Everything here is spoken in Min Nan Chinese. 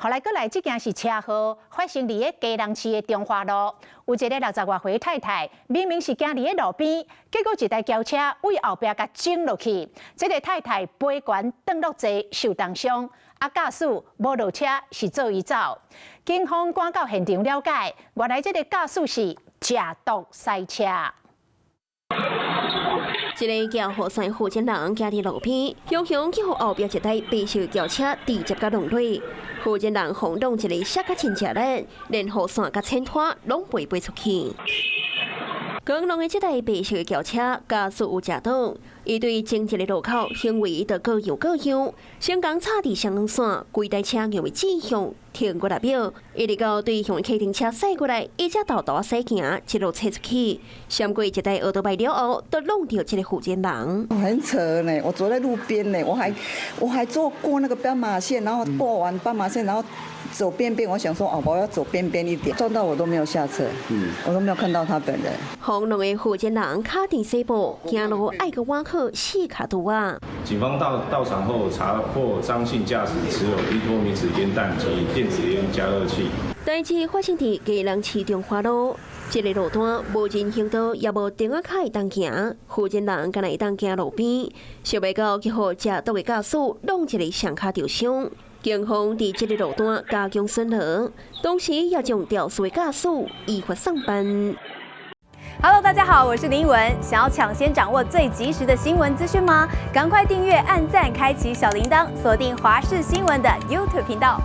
後來閣來這件是車禍，發生佇个基隆市的中華路，有一个60外歲太太，明明是行佇个路邊，結果一台轎車對後壁共撞落去，這个太太飛懸轉落坐受重傷，啊駕駛無落車是做伊走。警方趕到現場了解，原來這个駕駛是食毒駛車。一个騎雨傘負責人行佇路邊，雄雄去予後壁一台白色轎車直接共撞落。負責人轟動一个摔甲真吃力，連雨傘佮前拖攏飛飛出去。剛撞的這台白色轎車駕駛有食毒，伊對前一个路口行為就各樣各樣，先共插佇雙黃線，規台車用的指向停過來秒，一直到對向的客運車駛過來，伊才沓沓仔駛行，一路切出去，閃過一台奧多擺了後，就撞著這个負責人。很扯呢，我走在路邊呢，我還做過那個斑馬線，然後過完斑馬線，然後走邊邊，我想說哦，我要走邊邊一點，撞到我都沒有下車，我都沒有看到他本人。轟撞的負責人跤佇西部，行路愛閣倚靠四跤拄仔。警方到場後查獲張姓駕駛持有依托咪酯煙彈及電子煙加熱器。代誌發生佇基隆市中華路，這个路段無人行道，也無燈仔跤會當行，負責人干焦會當行路邊，想袂到去予食毒的駕駛弄一个雙跤著傷。警方佇這个路段加強巡邏，同時也將肇事的駕駛依法送辦。 Hello，大家好，我是林文。想要搶先掌握最及時的新聞資訊嗎？趕快訂閱、按讚、開啟小鈴鐺，鎖定華視新聞的 YouTube 頻道。